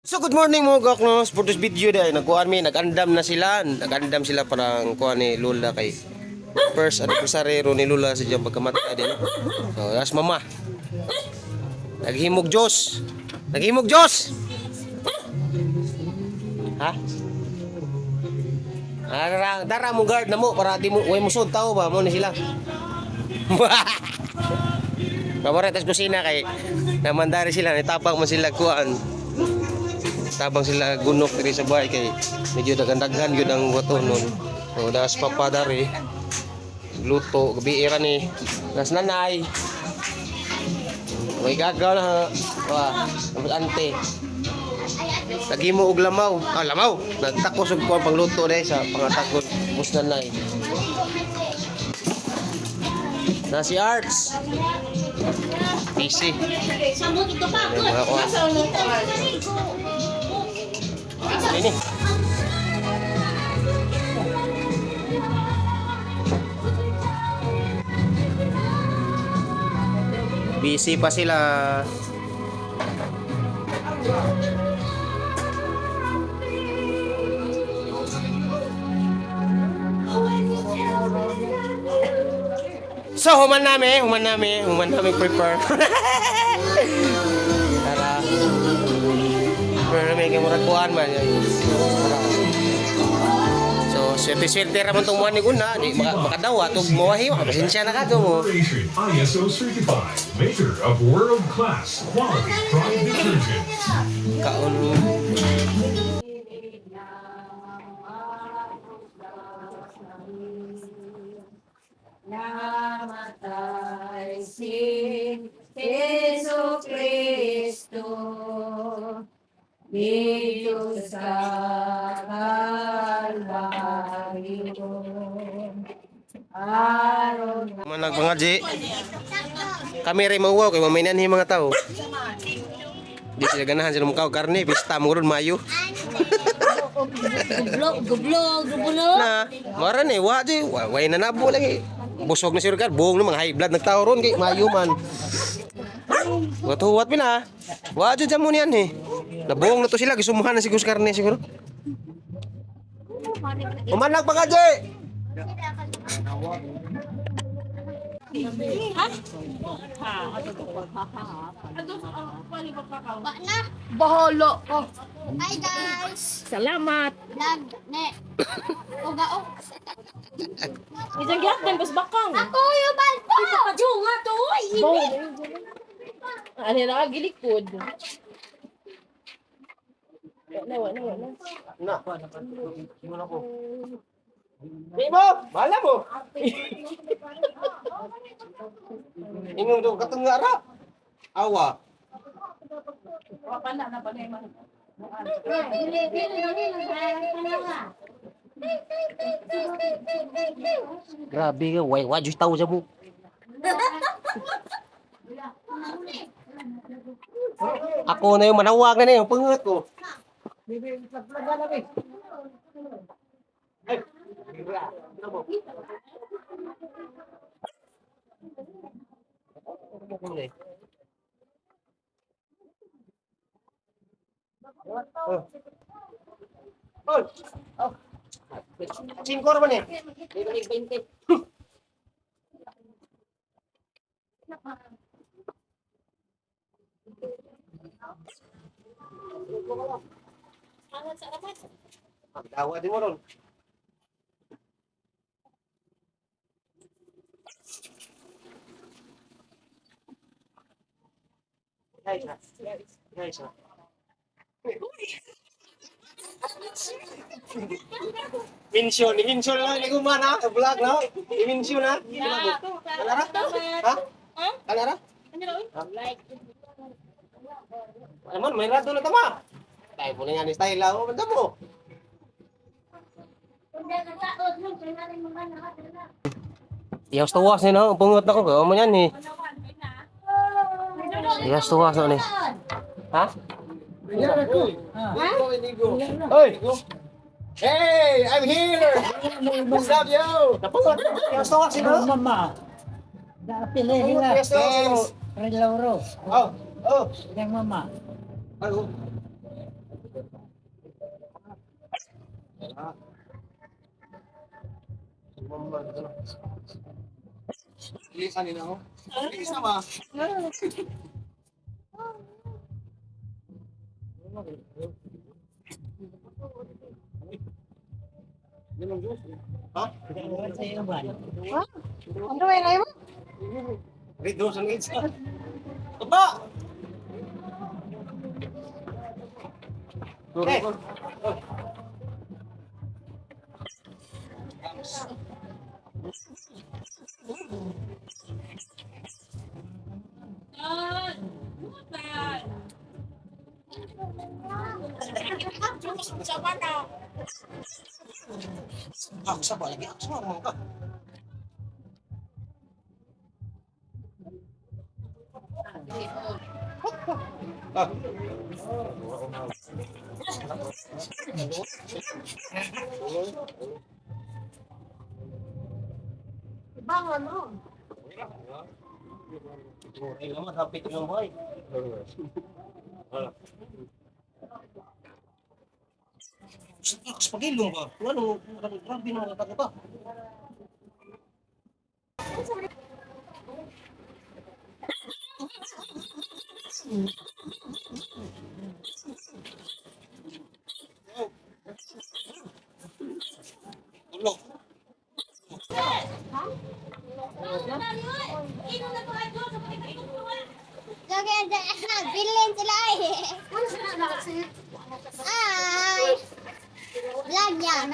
So good morning mga gaknos. For this video dahil nagkuhan mi, nag-andam na sila. Nag-andam sila parang kuha ni Lola kay first anniversary ni Lola sa diyang pagkamatay din. So that's mama. Naghimog Diyos. Naghimog Diyos. Ha? Dara mo guard na mo para di mo way mo sud tao ba mo ni sila. Paboretas kusina kay namandari sila nitapang man sila kuan. Tabang sila gunok diri sa bahay kay medyo daghan-daghan gyud ang wato nun. So das papadari luto gabi era ni nas nanay. May gagaw na wa ante. Naghimo og lamaw. Lamaw. Nagtakos og kuan pangluto dai sa pangatakon mus nanay. Na si Arts. Busy. Ini. Busy pa sila. So, human namin prepare. Tara. Pero may kamurakuan man. So, swerte-swerte ramon tong muan ni Guna. Di makadawa tong mawahi. Pasensya na ka to mo. ISO certified, maker of world-class quality pride detergents. Kaon. Namatay si Jesu Kristo dito sa Kalbaryo. Aron Manag mga G. Kami rin mauwaw kay maminan hi mga tao. Di sila ganahan sila mukaw karne. Pista mo ron mayo. Gublog. Na, mara ni, way na nabo lagi. Busog na si Ricardo, buong na mga high blood nagtao ron kay mayo man. Watuwat pina. Wa jud mo niyan eh. Nabuong na to sila, gisumuhan na si Gus Karne siguro. Umanag pa ka, Jay! Baholo ko. Hi guys. Salamat. Lag ne. Ogaok. Isang gyapon bas bakang. Ako yung balto. Pajunga to. Ano na gilikod. Wala. Na. Gimana ko? Di mo, bala mo. Ingong do katong nga ra. Awa. Grabe ka, way just tahu sa mo. Ako na yung manawag na yung pangat ko. Ay, gira. Ano mo? Oh. Cinco naman eh. Balik 20. Dawa din mo ron. Guys. Mention lang ni kumana, vlog na. I-mention na. Kalara? Ha? Kalara? Like. Naman, may rado na tama. Tayo po na yan, style lang. Manda mo. Iyas tuwas ni no, pungot na ko. Kaya mo yan eh. Iyas tuwas na ni. Ha? Oy! Hey! I'm here! What's up, yo? Napungot. Iyas tuwas ni no? Mama. Napili nila. Iyas tuwas. Red Lauro. Oh! Yang mama. Ano? Ano ba yung mo? Bang ano? Pagilong ba? Ano? Grabe na mga ba? Bilhin sila eh. Ay. Vlog yan.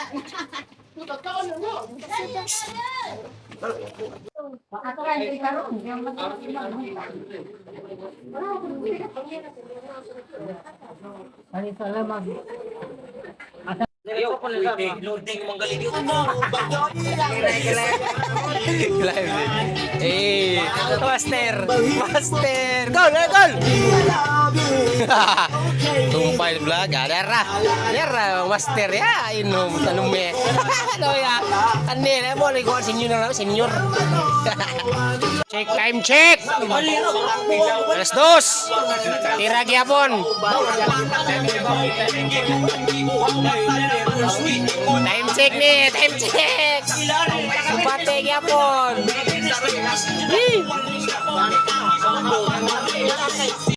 Ano pala mag... Eh, Master! Master! Gol! Gol! Tumpay vlog, dera. Dera, Master ya, inom tanong me. Ano ya? Kanina mo ligo senior na senior. Check time check. Alas 2. Tira gyapon. Time check nih, time check. Bupate gyapon.